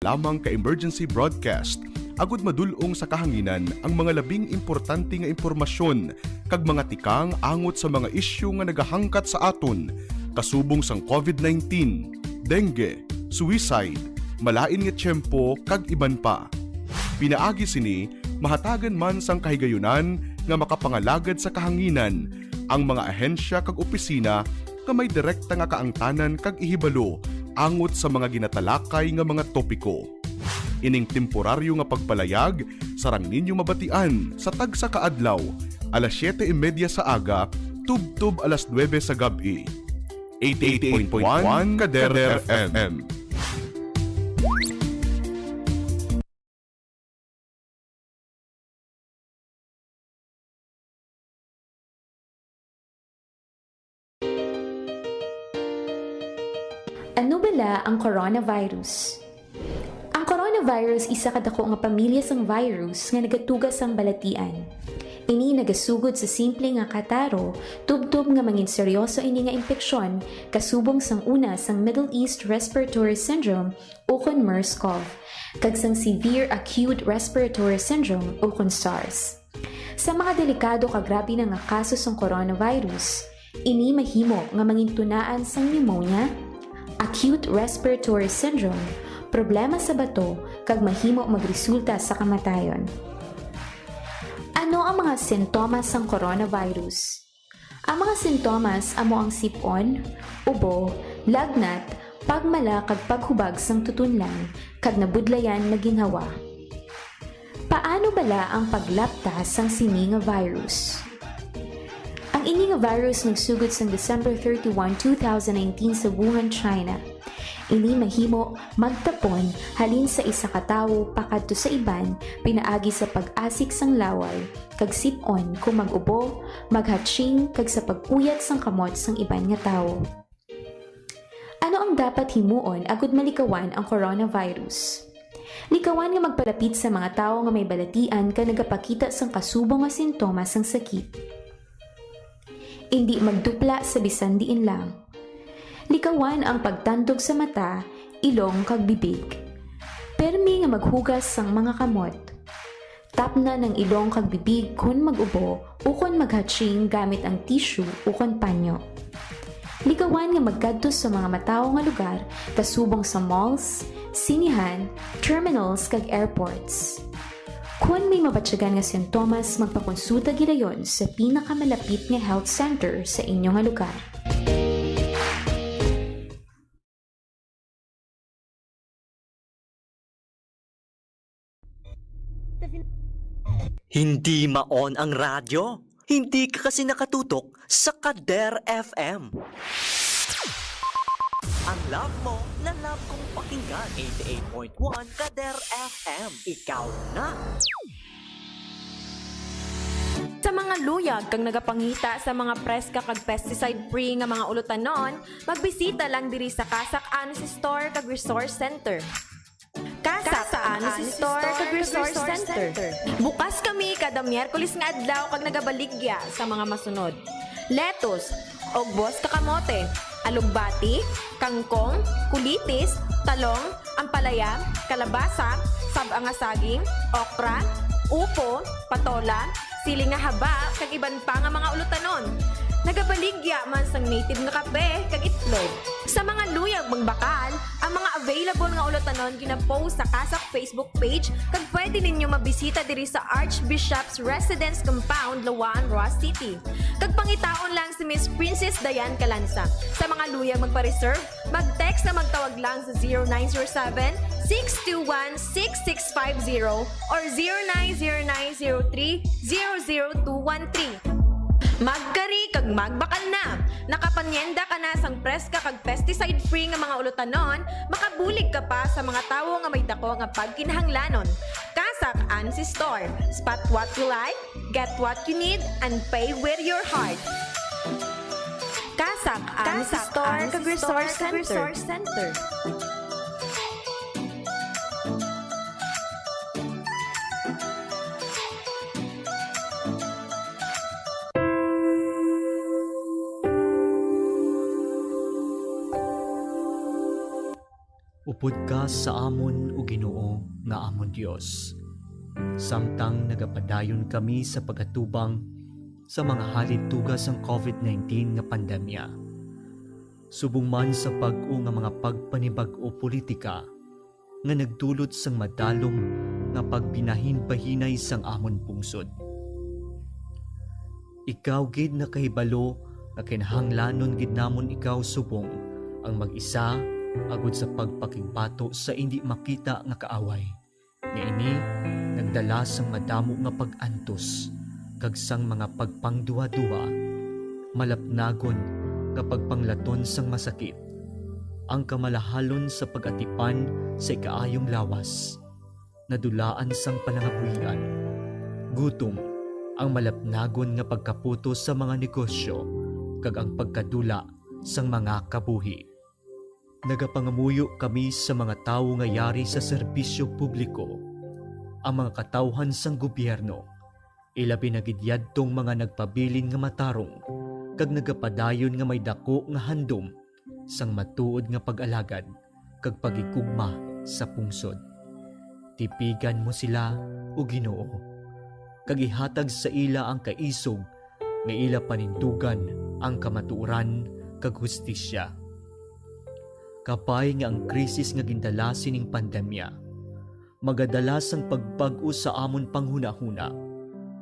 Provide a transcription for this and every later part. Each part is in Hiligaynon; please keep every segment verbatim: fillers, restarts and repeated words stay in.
lamang ka emergency broadcast, agud madul-ong sa kahanginan ang mga labing importante nga impormasyon kag mga tikang angot sa mga isyu nga nagahangkat sa aton, kasubong sang covid nineteen, dengue, suicide, malain nga tiyempo, kag iban pa. Pinaagi sini, mahatagan man sang kahigayunan nga makapangalagad sa kahanginan ang mga ahensya kag opisina nga may direkta nga kaangtanan kag ihibalo angot sa mga ginatalakay nga mga topiko. Ining temporaryo nga pagpalayag sarang ninyo mabatian sa tagsa ka adlaw, alas siyete y media sa aga tubtob alas nuebe sa gab-i. Eighty-eight point one Kader F M. Ano bala ang coronavirus? Ang coronavirus isa ka dako nga pamilya sang virus nga nagatuga sang balatian. Ini nagasugod sa simple nga kataro, tubtob nga mangin seryoso ini nga impeksyon, kasubong sang una sang Middle East Respiratory Syndrome ukon MERS-CoV, kag sang Severe Acute Respiratory Syndrome ukon SARS. Sa mga delikado kag grabe na nga kaso sang coronavirus, ini mahimo nga mangintunaan sang pneumonia, acute respiratory syndrome, problema sa bato, kag mahimo magresulta sa kamatayon. Ano ang mga sintomas sang coronavirus? Ang mga sintomas amo ang sip-on, ubo, lagnat, pagmala kag paghubag sang tutunlan, kag nabudlayan nga ginhawa. Paano bala ang paglaptas sang sini nga virus? Ang ini nga virus nagsugod sang December thirty-one, two thousand nineteen sa Wuhan, China. Ini mahimo magtapon halin sa isa ka tawo pakadto sa iban pinaagi sa pag-asik sang laway kag sip-on kon mag-ubo, maghatsying, kag sa pag-uyat sang kamot sang iban nga tawo. Ano ang dapat himuon agud malikawan ang coronavirus? Likawan nga magpalapit sa mga tawo nga may balatian kag nagapakita sang kasubong nga sintomas sang sakit. Indi magdupla sa bisan diin lang. Likawan ang pagtandog sa mata, ilong, kag bibig. Permi nga maghugas sang mga kamot. Tapnan ang ilong kag bibig kon mag-ubo ukon maghatsying gamit ang tissue ukon panyo. Likawan nga magkadto sa mga matawo nga lugar, kasubong sa malls, sinihan, terminals, kag airports. Kon may mabatyagan nga sintomas, magpakonsulta gilayon sa pinakamalapit nga health center sa inyo nga lugar. Hindi ma-on ang radyo? Hindi ka kasi nakatutok sa Kader F M. Ang love mo na love kong pakinggan. Eighty-eight point one Kader F M. Ikaw na. Sa mga luyag kag nagapangita sa mga preska kag pesticide-free nga mga ulutanon, magbisita lang diri sa Kasak Anus Store kag Resource Center. Kasak Anus Store kag Resource Center. Bukas kami kada Miyerkules nga adlaw kag nagabaligya sa mga masunod: lettuce, ugbos ka kamote, alugbati, kangkong, kulitis, talong, ampalaya, kalabasa, sab-a nga saging, okra, upo, patola, siling nga haba, kag iban pa nga mga ulutanon. Nagabaligya man sang native nga kape kag itlog. Sa mga luyag magbakal, ang mga available nga ulutanon gina-post sa Kasak Facebook page, kag pwede ninyo mabisita diri sa Archbishop's Residence Compound, Lawaan, Roxas City. Kag pangitaon lang si Miss Princess Diane Calanza. Sa mga luyag magpa-reserve, mag-text na magtawag lang sa zero nine zero seven, six two one, six six five zero or zero nine zero nine zero three, zero zero two one three. Magkari kag magbakal na! Nakapanyenda ka na sang preska kag pesticide-free nga mga ulutanon, makabulig ka pa sa mga tawo nga may dako nga pagkinahanglanon. Kasak Ansi Store. Spot what you like, get what you need, and pay with your heart. Kasak Ansi Store kag Resource Center. Pudka sa amon, O Ginoo, nga amon Dios, samtang nagapadayon kami sa pagatubang sa mga halituga sang covid nineteen nga pandemya, subong man sa bag-o nga mga pagpanibag-o politika nga nagdulot sang madalom nga pagpinahinbahinay sang amon pungsod. Ikaw gid nakahibalo nga kinahanglanon gid namon ikaw subong ang mag-isa agod sa pagpakigbato sa indi makita nga kaaway, nga ini nagdala sang madamo nga pag-antos kag sang mga pagpangduhaduha, malapnagon nga pagpanglaton sang masakit, ang kamalahalon sa pag-atipan sa ikaayong lawas, nadulaan sang palangabuhian, gutom, ang malapnagon nga pagkaputos sa mga negosyo, kag ang pagkadula sang mga kabuhi. Nagapangamuyo kami sa mga tawo nga yari sa serbisyo publiko, ang mga katawhan sang gobyerno, ilabi na gid yadtong mga nagpabilin nga matarong kag nagapadayon nga may daku nga handom sang matuod nga pag-alagad kag paghigugma sa pungsod. Tipigan mo sila, O Ginoo, kag ihatag sa ila ang kaisog nga ila panindugan ang kamatuoran kag hustisya. Kabay nga ang krisis nga gindala sining pandemya magadala sang pagbag-o sa amon panghunahuna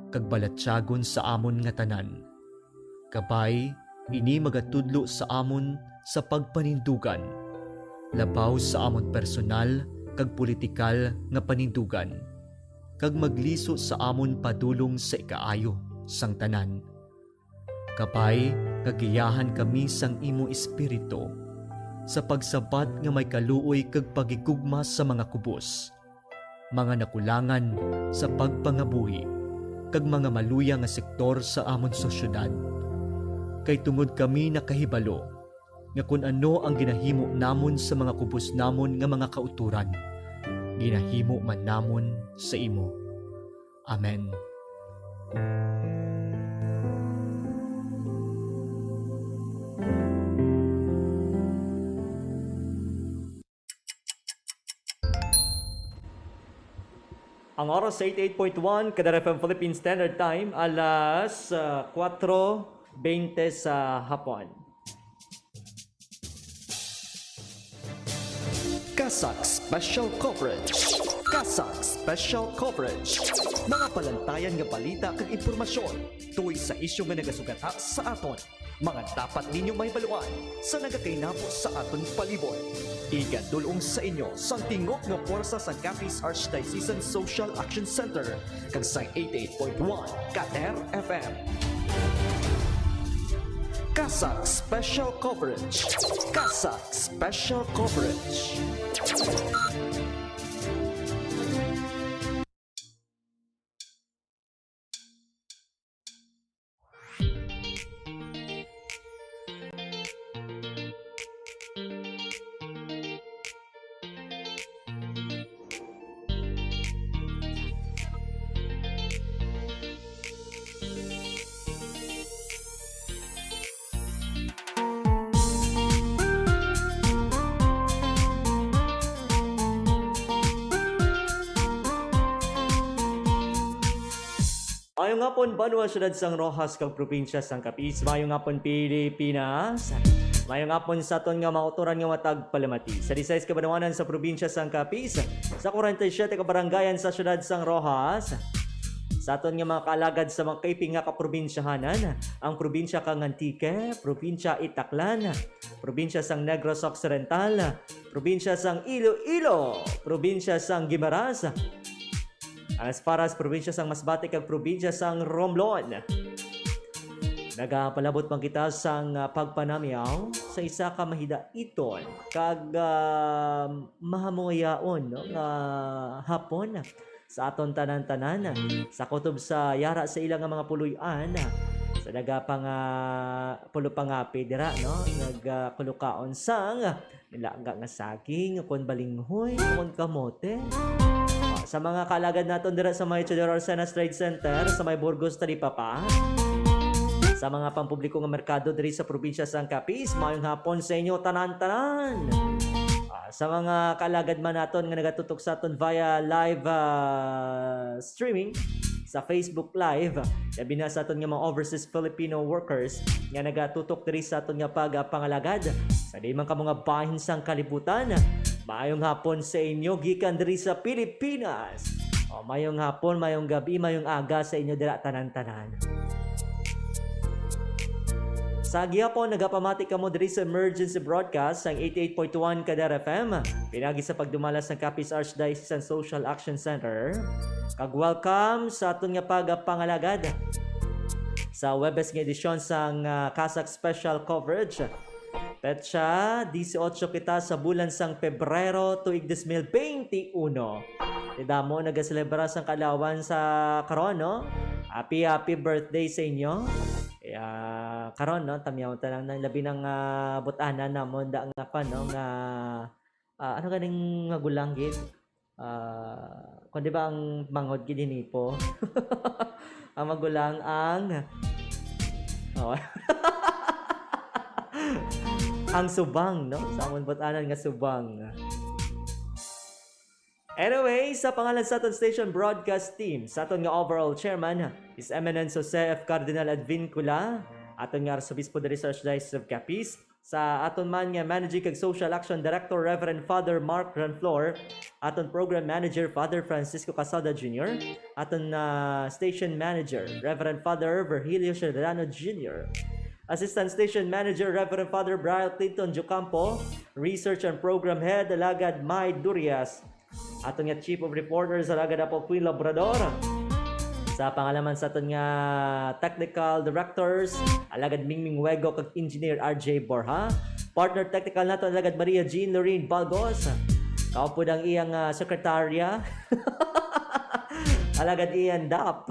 kag balatyagon sa amon nga tanan. Kabay, ini magatudlo sa amon sa pagpanindugan, labaw sa amon personal kag politikal nga panindugan, kag magliso sa amon padulong sa ikaayo sang tanan. Kabay, nga giyahan kami sang imo Espiritu, sa pagsabat nga may kaluoy kag paghigugma sa mga kubos, mga nakulangan sa pagpangabuhi, kag mga maluya nga sektor sa amon sosyedad. Kay tungod kami nakahibalo nga kon ano ang ginahimo namon sa mga kubos namon nga mga kautoran, ginahimo man namon sa imo. Amen. Ang oras sa eighty-eight point one Kadar F M Philippine Standard Time, alas, ah, kuwatro bente sa hapon. CASAC Special Coverage. CASAC Special Coverage. Mga palantayan nga balita kag impormasyon tungod sa isyu nga nagasugata sa aton. Mga dapat ninyo mahibaluan sa nagakainabo sa aton palibot. Igadul-ong sa inyo sang tingog nga pwersa sang Capiz Archdiocesan Social Action Center kag sang eighty-eight point one Kader F M. CASAC Special Coverage. CASAC Special Coverage. Maayong hapon, banwa, siyudad sang Roxas, kag probinsya sang Capiz. Maayong hapon, Pilipinas. Maayong hapon sa aton nga mga kautoran nga matag palamati. Sa disayis ka banwanan sa probinsya sang Capiz, sa kwarenta y siyete ka barangayan sa siyudad sang Roxas, sa aton nga mga kaalagad sa mga kaiping nga kaprobinsyahanan, ang probinsya kang Antique, probinsya Itaklan, probinsya sang Negros Occidental, probinsya sang Iloilo, probinsya sang Guimaras, Alas Paras, probinsya sang Masbate, kag probinsya sang Romblon. Nagapalabot man kita sang, ah, pagpanamyaw sa isa ka mahidaiton kag, ah, mahamuyaon, no, nga hapon sa aton tanan-tanan, sa kutob sa yara sa ila nga mga puloy-an, sa nagapanga-, pulo pangapi dira, no, nagakulukaon sang nilaga nga saging, kon balinghoy, kon kamote. Ah, sa mga kaalagad naton dira sa may Teodoro Arcenas Trade Center, sa may Burgos, Talipapa. Sa mga pampubliko nga merkado diri sa probinsya sang Capiz, maayong hapon sa inyo tanan-tanan. Ah, Sa mga kaalagad man naton nga nagatutok sa aton via live, ah, streaming sa Facebook Live, labi na sa aton nga mga overseas Filipino workers nga nagatutok diri sa aton nga pagpangalagad sa di man kamo nga bahin sang kalibutan. Maayong hapon sa inyo gikan diri sa Pilipinas. O, mayong hapon, mayong gabi, mayong aga sa inyo dira tanan-tanan. Sa gihapon, nagapamati kamo diri sa emergency broadcast sang eighty-eight point one Kadar F M, pinagi sa pagdumala sang Capiz Archdiocesan Social Action Center. Kag welcome sa aton nga pagpangalagad sa Huwebes nga edisyon sang, ah, CASAC Special Coverage. Petsa dieciocho kita sa bulan sang Pebrero, tuig dos mil bente uno. Ti damo nagaselebra sang kaadlawan sa karon, no? Happy, happy birthday sa inyo. Kaya karon, no, tamyaw ta lang ng labi ng, ah, butanan namon da nga kwan, no, nga, ah, ano ganing magulang gid? Ah, kung di ba ang mangod gid hinipo? Ang magulang ang, oh. Ang subang, no? Sa amon butanan nga subang. Anyway, sa pangalan sa aton station broadcast team, sa aton nga overall chairman, His Eminence Jose F. Cardinal Advincula, aton nga Arsobispo diri sa Archdiocese of Capiz, sa aton man nga Managing kag Social Action Director, Reverend Father Mark Ranflor, aton Program Manager, Father Francisco Casada Junior, aton, ah, Station Manager, Reverend Father Virgilio Serrano Junior, Assistant Station Manager, Reverend Father Brian Clinton Jocampo, Research and Program Head, Alagad May Durias, aton nga Chief of Reporters, Alagad Apo Queen Labrador. Sa pangalaman sa aton nga technical directors, Alagad Mingming Wego kag Engineer R J Borja. Partner technical naton, Alagad Maria Jean Lorraine Balgos. Kaupod ang iyang, ah, sekretarya, Alagad Ian Dap.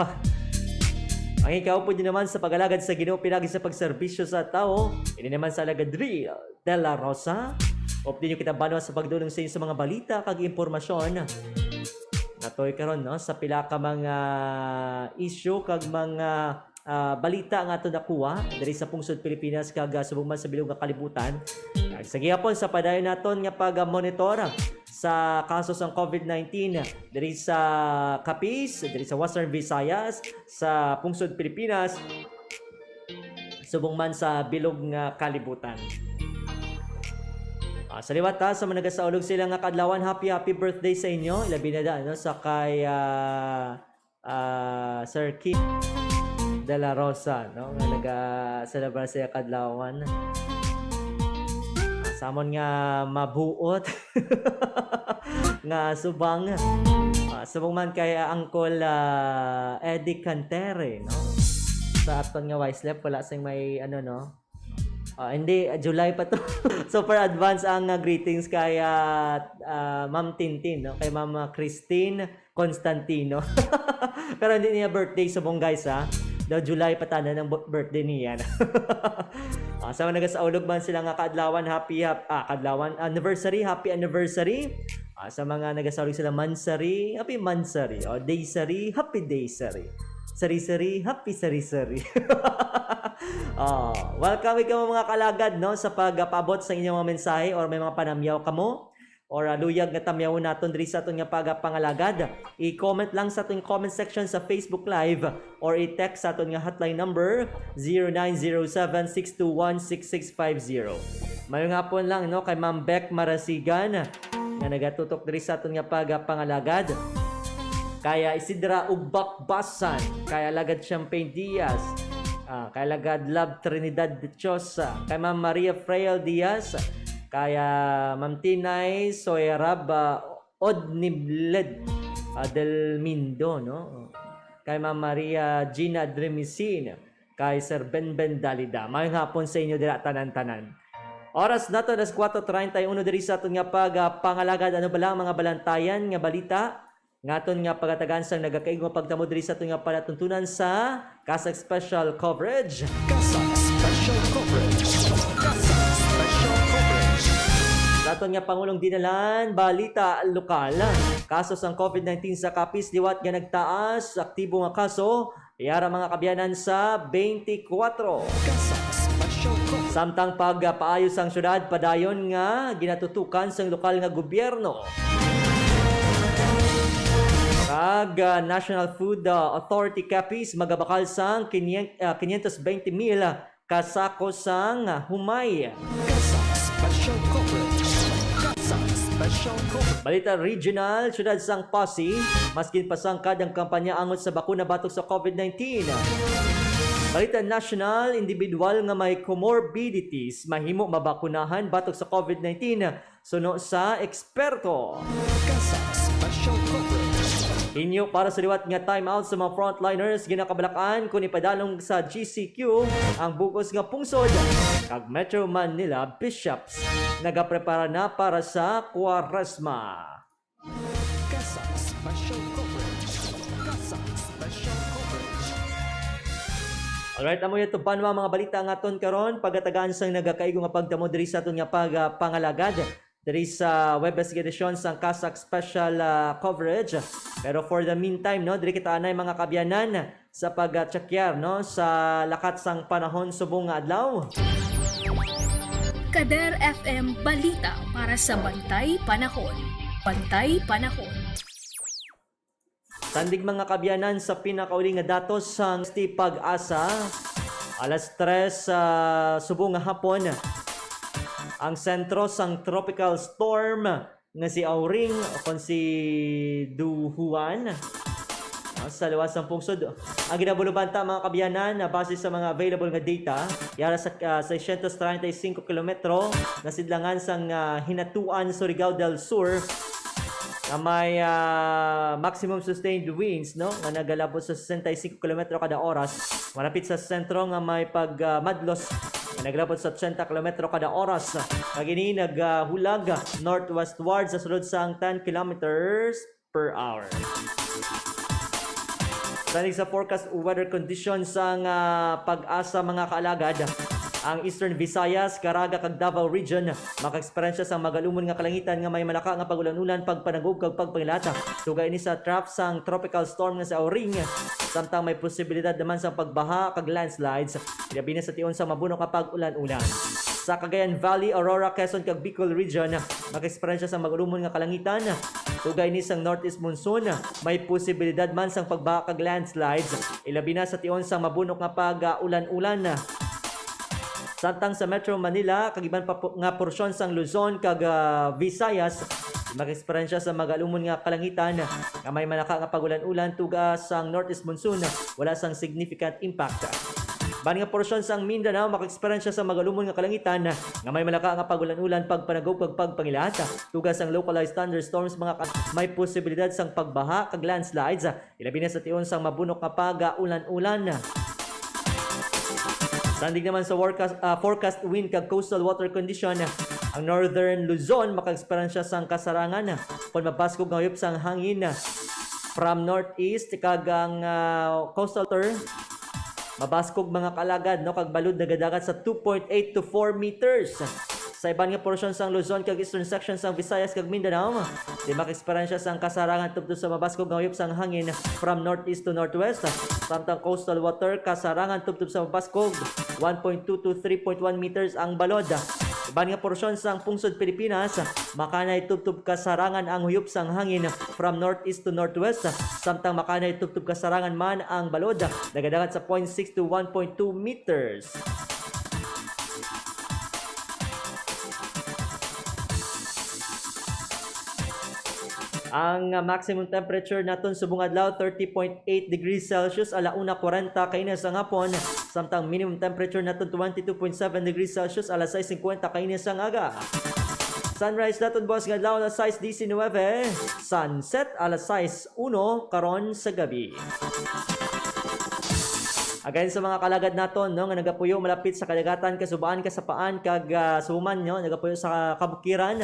Ang ikaupod niyo naman sa pag-alagad sa Ginoo pinagi sa pagserbisyo sa tawo, ini naman sa Alagad Real de la Rosa. Updi niyo kita banwa sa pagdulong sa inyo sa mga balita kag impormasyon. Natoy karon, no, sa pila ka mga issue kag mga, ah, balita nga ato nakuha diri sa pungsod Pilipinas kag, ah, subong man sa bilog nga kalibutan. Kag sa gihapon sa padayon naton nga pag-monitor sa kaso sang COVID nineteen diri sa Capiz, diri sa Western Visayas, sa pungsod Pilipinas, subong man sa bilog nga kalibutan. Ah, sa liwat, ha, sa mga nagasaulog sila nga kadlawan, happy, happy birthday sa inyo. Ilabi na da, ano, sa kay, ah, ah, Sir Kim de la Rosa, no, nga naga-celebra siya kadlawan. Ah, samon nga mabuot nga subang. Ah, subong man kay, ah, Uncle, ah, Eddie Cantere, no? Sa aton nga Wise Left, wala sing may, ano, no? Ah, hindi, ah, July pa to. Super advance ang, ah, greetings kay, ah, ah, Ma'am Tintin, no? Kay Ma'am, ah, Christine Constantino. Pero hindi niya birthday subong, guys, ha? Daw July pa tanan ang bu-, birthday niya. Ah, sa mga nagasaulog man sila nga kaadlawan, happy, hap-, ah, kaadlawan, anniversary, happy anniversary. Ah, sa mga nagasaulog sila mansary, happy mansary. O, daysary, happy daysary. Sari-sari, happy sari-sari. Ah, welcome ikaw, mga kalagad, no, sa pagpaabot sa inyong mga mensahe or may mga panamyaw kamo or, ah, luyag nga tamyawon naton diri sa aton nga pagapangalagad. I-comment lang sa aton comment section sa Facebook Live or i-text sa aton nga hotline number, zero nine zero seven six two one six six five zero. Mayong hapon lang, no, kay Ma'am Beck Marasigan nga nagatutok diri sa aton nga pagapangalagad. Kay Isidra Ugbak Basan, kay Alagad Champagne Diaz, ah, kay Alagad Love Trinidad Dichosa, kay Ma'am Maria Frail Diaz, kay, ah, Ma'am Tinay Soyarab, ah, Odnibled, ah, Del Mindo, no? Kay Ma'am Maria Gina Dremisin, kay Sir Benben Dalida. Mayong hapon sa inyo dira tanan-tanan. Oras nato, alas kuwatro treinta y uno diri sa aton nga pag, ah, pangalagad. Ano ba lang mga balantayan nga balita nga aton nga pagatagan sang nagakaigo nga pagtamo diri sa aton nga palatuntunan sa CASAC Special Coverage? CASAC Special Coverage. CASAC Special Coverage. Sa aton nga Pangulong Dinalan, balita lokal. Kaso sang COVID nineteen sa Capiz liwat nga nagtaas, aktibo nga kaso, yara mga kaabyanan sa twenty-four. CASAC Special Samtang pagpaayo sang syudad, padayon nga ginatutukan sang lokal nga gobyerno. Kag, ah, National Food, ah, Authority, Capiz, magabakal sang kinyen-, ah, quinientos veinte mil ka sako sang humay. CASAC Special Coverage. CASAC Special Coverage. Balita regional, siyudad sang Passi, mas ginpasangkad ang kampanya angot sa bakuna batok sa COVID nineteen. Balita national, individual nga may comorbidities mahimo mabakunahan batok sa COVID nineteen, suno sa eksperto. CASAC Special Coverage. Inyo para sa liwat nga time out sa mga frontliners, ginakabalakan kon ipadalong sa G C Q ang bug-os nga pungsod, kag Metro Manila bishops nagaprepara na para sa Kwaresma. CASAC Special Coverage. CASAC Special Coverage. Alright, amo yun to banwa mga balita nga aton karon, pagatagaan sang nagakaigo nga pagtamo diri sa aton nga pag, ah, pangalagad diri sa Webes nga edisyon sang CASAC Special, ah, Coverage. Pero for the meantime, no, diri kita anay mga kaabyanan sa pag-check, no, sa lakat sang panahon subong nga adlaw. Kader F M Balita para sa Bantay Panahon. Bantay Panahon. Sandig mga kaabyanan sa pinakauli nga datos sang Steve Pag-asa, alas tres sa subong nga hapon, ang sentro sang tropical storm nga si Auring o kon si Duhuan, ah, sa luwas sang pungsod. Ang ginabulubanta, mga kaabyanan, na base sa mga available nga data, yara sa, ah, seiscientos treinta y cinco kilometro nga sidlangan sang, ah, Hinatuan, Surigao del Sur, nga may, ah, maximum sustained winds, no, nga nagalabot sa sesenta y cinco kilometro kada oras, malapit sa sentro nga may pag, ah, madlos nga nagalabot sa ochenta kilometro kada oras. Kag ini naghulag northwestward sa sulod sang ten kilometers per hour. Sanig sa forecast weather condition sang, ah, Pag-asa, mga kaalagad, ang Eastern Visayas, Caraga, kag Davao Region makaeksperyensya sang magalumon nga kalangitan nga may malaka nga pag-ulan-ulan, pagpanagub, kag pagpangilata. Tuga ini sa trough sang tropical storm nga si Auring, samtang may posibilidad naman sang pagbaha kag landslides, ilabi na sa tion sang mabunok nga pag-ulan-ulan. Sa Cagayan Valley, Aurora, Quezon, kag Bicol Region, makaeksperyensya sang mag-ulumon nga kalangitan. Tuga ini sang northeast monsoon, may posibilidad man sang pagbaha kag landslides, ilabi na sa tion sang mabunok nga pag-ulan-ulan. Samtang sa Metro Manila kag iban pa po nga porsyon sang Luzon kag, ah, Visayas, makaeksperyensya sa magalumon nga kalangitan nga may malaka nga pag-ulan-ulan, tuga sang northeast monsoon, wala sang significant impact. Ban nga porsyon sang Mindanao makaeksperyensya sa magalumon nga kalangitan nga may malaka nga pag-ulan-ulan, pagpanagub kag pagpangilat, tuga sang localized thunderstorms, mga ka-, may posibilidad sang pagbaha kag landslides, ilabi na sa tion sang mabunok nga pag-ulan-ulan. Sandig naman sa forecast, ah, forecast wind kag coastal water condition, ang Northern Luzon makaeksperyensya sang kasarangan kon mabaskog nga huyop sang hangin from northeast, kag ang, ah, coastal water mabaskog, mga kaalagad, no, kag balod nagadagat sa two point eight to four meters. Sa iban nga porsyon sang Luzon kag eastern section sang Visayas kag Mindanao, di makaeksperyensya sang kasarangan tubtob sa mabaskog nga huyop sang hangin from northeast to northwest. Samtang coastal water, kasarangan tubtob sa mabaskog one point two to three point one meters ang balod. Iban nga porsyon sang pungsod Pilipinas, makanay tubtob kasarangan ang huyop sang hangin from northeast to northwest, samtang makanay tubtob kasarangan man ang balod, nagadagat sa point six to one point two meters. Ang, ah, maximum temperature naton subong adlaw, thirty point eight degrees Celsius, ala una kwarenta kaina sang hapon, samtang minimum temperature naton twenty-two point seven degrees Celsius, alas sais singkwenta kaina sang aga. Sunrise naton buwas nga adlaw, alas sais diecinuebe, sunset alas sais uno karon sa gabi. Again sa mga kalagad naton, no, nga nagapuyo malapit sa kadagatan, kasubaan, kasapaan, kag, ah, suman, no, nagapuyo sa kabukiran.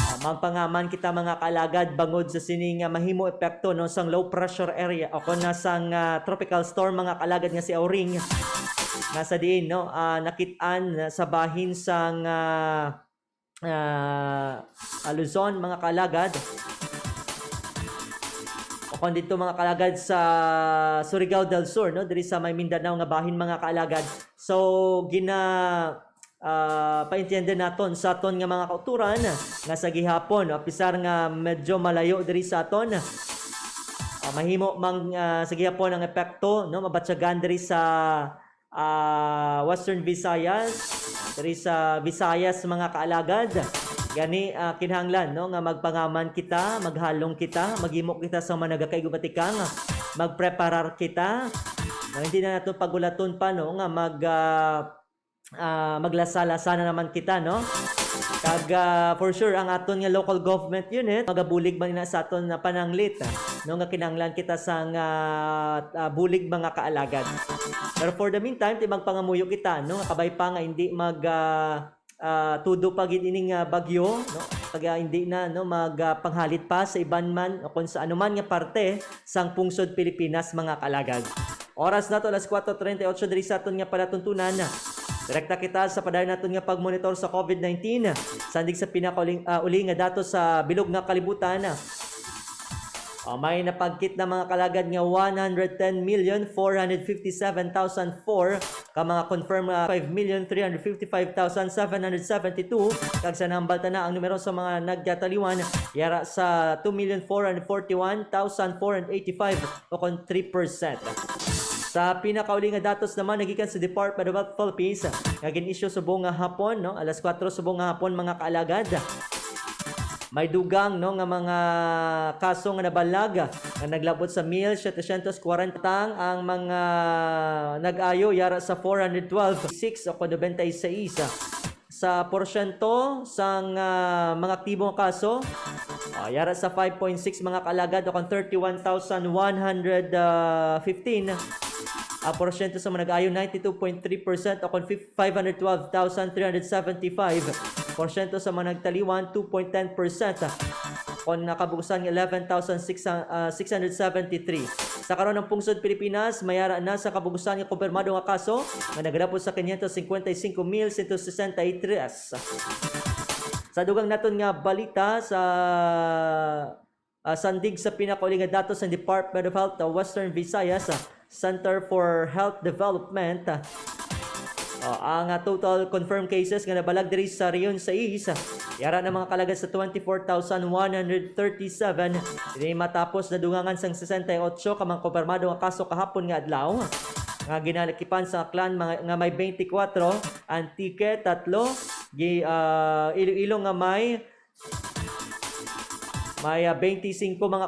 Ah, magpangaman kita, mga kalagad, bangod sa sini nga mahimo epekto, no, sang low pressure area o kon na sang, ah, tropical storm, mga kalagad, nga si Auring, nga sa diin, no, ah, nakit-an sa bahin sang, ah, ah, Luzon, mga kalagad. O kon dito, mga kalagad, sa Surigao del Sur, no, diri sa may Mindanao nga bahin, mga kalagad. So, gina, ah, paintiende naton sa aton nga mga kauturan nga sa gihapon, apisar nga medyo malayo diri sa aton, ah, mahimo mang, ah, sa gihapon ang epekto, no, mabatyagan diri sa, ah, Western Visayas, diri sa Visayas, mga kaalagad. Gani, ah, kinahanglan, no, nga magpangaman kita, maghalong kita, maghimo kita sa mga nagakaigo batikang, magpreparar kita. No, hindi na nato pagulaton pa, no, nga mag, ah, ah, maglasa-lasa na naman kita, no? Kag, ah, for sure, ang aton nga local government unit, magabulig man ina sa aton na pananglit, ah, no, nga kinahanglan kita sang, ah, ah, bulig, mga kaalagad. Pero for the meantime, ti magpangamuyo kita, no, nga kabay pa nga hindi mag, ah, ah, tudo pa gid ining, ah, bagyo, no? Kag, ah, hindi na, no, mag, ah, panghalit pa sa iban man o kung sa anuman nga parte sang pungsod Pilipinas, mga kaalagad. Oras nato alas kuwatro treinta y ocho diri sa aton nga palatuntunan. Direkta kita sa padayon naton nga pagmonitor sa COVID nineteen. Sandig sa pinakauli, ah, uli nga datos sa bilog nga kalibutan, ah, may napagkit na, mga kaalagad, nga one hundred ten million four hundred fifty-seven thousand four ka mga confirm, ah, five million three hundred fifty-five thousand seven hundred seventy-two, kag sa nahambal ta na ang numero sa mga nagkataliwan yara sa two million four hundred forty-one thousand four hundred eighty-five, o kon three percent. Sa pinakauli nga datos naman nagikan sa Department of Health Philippines nga gin-issue subong nga hapon, no, alas kuwatro subong nga hapon, mga kaalagad. May dugang, no, nga mga kaso nga nabalag nga naglabot sa mil setecientos kwarenta, ang mga nag-ayo yara sa four hundred twelve, six o kon nobenta y seis. Sa porsyento sang, ah, mga aktibo nga kaso, ah, yara sa five point six, mga kaalagad, o kon thirty-one thousand one hundred fifteen. Ang porsyento sa mga nag-ayo, ninety-two point three percent, o kon fif-, five hundred twelve thousand three hundred seventy-five. Porsyento sa mga nagtaliwan, two point ten percent. Kon nakabugusan nga eleven thousand six, ah, six hundred seventy-three. Sa karon, ang pungsod Pilipinas mayara na sa kabugusan nga kumpirmado nga kaso nga nagalabot sa quinientos cincuenta y cinco mil ciento sesenta y tres. Sa dugang naton nga balita, sa, ah, sandig sa pinakauli nga datos sa Department of Health, ah, Western Visayas, ah, Center for Health Development, ah, oh, ang, ah, total confirmed cases nga nabalag diri sa Rehiyon sais, ah, yara na, mga kaalagad, sa twenty-four thousand one hundred thirty-seven. Ini matapos nadungangan sang sesenta y ocho ka mga kumpirmado nga kaso kahapon nga adlaw, nga ginalakipan sa Aklan, mga, nga may twenty-four, Antique, tatlo, gi-, ah, Iloilo nga may, may, ah, twenty-five, mga